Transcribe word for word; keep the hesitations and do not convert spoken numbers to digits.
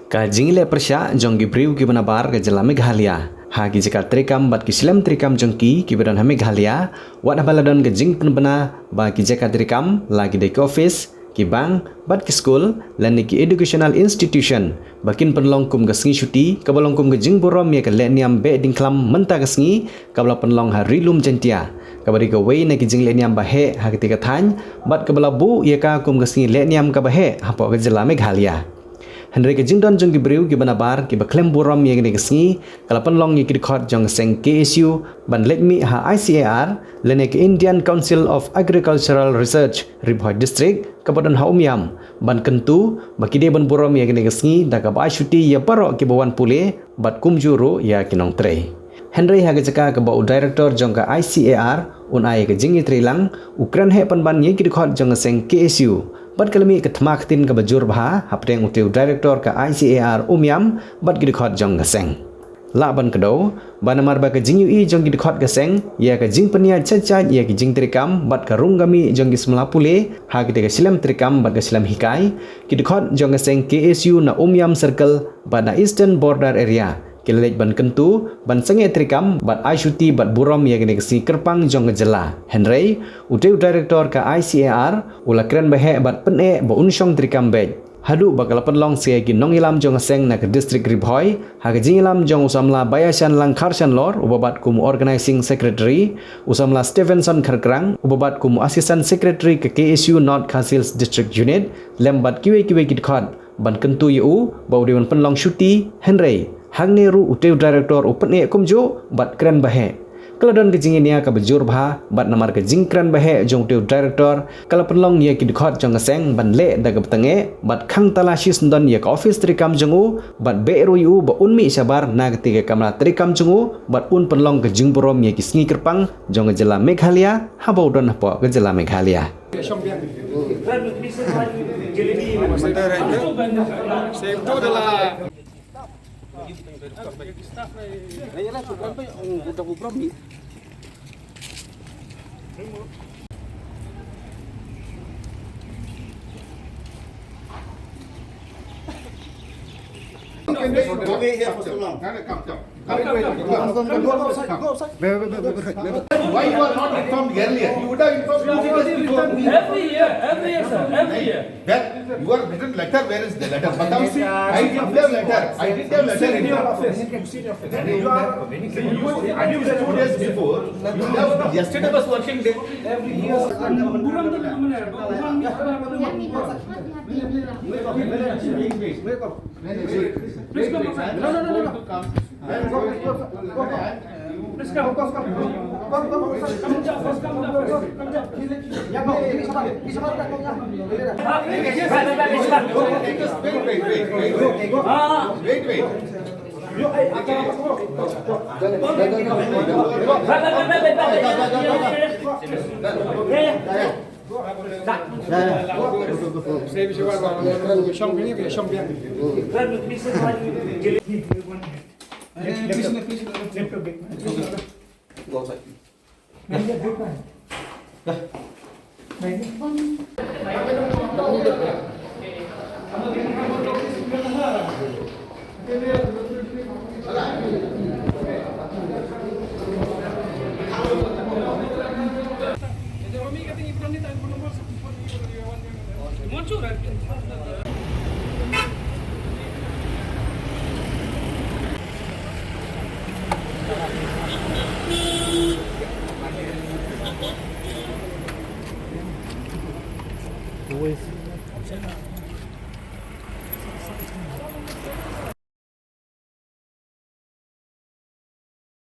Ka jingleh pyrshah jong ki briew kiba nabar ka jylla Meghalaya ha ki jaka treikam bad ki shlem treikam jong ki kiba don ha Meghalaya, wat haba la don ka jingpynbna ba ki jaka treikam, la ki dei ki office, ki bank bad ki skul lane ki educational institution, ba kin pynlong kum ka sngi shuti kaba long kum ka jingburom ïa ka lehniam beh diengkhlam mynta ka sngi, kaba la pynlong ha Ri Lum Jaiñtia, kaba dei kawei na ki jinglehniam ba heh ha katei ka thaiñ bad kaba la buh ïa ka kum ka sngi lehniam kaba heh hapoh ka jylla Meghalaya. Hynrei ka jingdon jong ki briew kiba nabar kiba khlem burom ïa kane ka sngi ka la pynlong ïa ki dkhot jong ka seng K S U ban leit mih ha I C A R lane ka Indian Council of Agricultural Research, Ri Bhoi District, kaba don ha Umiam, ban kyntu ba ki dei ban burom ïa kane ka sngi da kaba ai shuti ïa baroh kiba wan pule bad kumjuh ruh ïa ki nongtrei. Hynrei ha ka jaka kaba u director jong ka I C A R un ai ka jingïatreilang, u kren heh pynban ïa ki dkhot jong ka seng K S U bad ka la mih ka thma ktien kaba jur bha hapdeng utei u director ka I C A R Umiam bad ki dkhot jong ka seng. Lah ban kdew ba namar ba ka jingïohi jong ki dkhot ka seng ïa ka jingpynïaid sha jait ïa ki jingtreikam bad ka rung ka mih jong ki samla pule ha katei ka shlem treikam bad ka shlem hikai, ki dkhot jong ka seng K S U na Umiam Circle bad na Eastern Border Area ki la leit ban kyntu ban sangeh treikam bad ai shuti bad burom ïa kane ka sngi kyrpang jong ka jylla. Hynrei utei u director ka I C A R u la kren ba heh bad pyneh ba un shong treikam beit, haduh ba ka la pynlong sa ïa ki nongïalam jong ka seng na ka district Ri Bhoi ha ka jingïalam jong u samla Baïashanlang Kharshanlor uba bat kum u organizing secretary, u samla Stevenson Kharkrang uba bat kum u assistant secretary ka K S U North Khasi Hills District Unit, lem bad kiwei kiwei ki dkhot ban kyntu ïa u ba u dei ban pynlong shuti. Hynrei hangne ruh utei u director u pyneh kumjuh bad kren ba heh. Ka la don ka jingïania kaba jur bha bad namar ka jingkren ba heh jong utei u director ka la pynlong ïa ki dkhot jong ka seng ban leh da kaba tyngeh bad khang tala shisyndon ïa ka office treikam jong u bad beh ruh ïa u ba un mih shabar na katei ka kamra treikam jong u bad un pynlong ka jingburom ïa ki sngi kyrpang jong ka jylla Meghalaya haba u don hapoh ka jylla Meghalaya. Why you are not informed earlier? You would have informed me before. Every year, every year, sir, every year. Well, you are written letter. Where is the letter? But I did have letter. I did have letter. You are, you, you two days before. You have yesterday was working day. Every year. Please come outside. No, no, no, no, no. Please come. Come, come, come, come, come, come, come, come, come. Wait, wait, wait, wait. Wait, wait.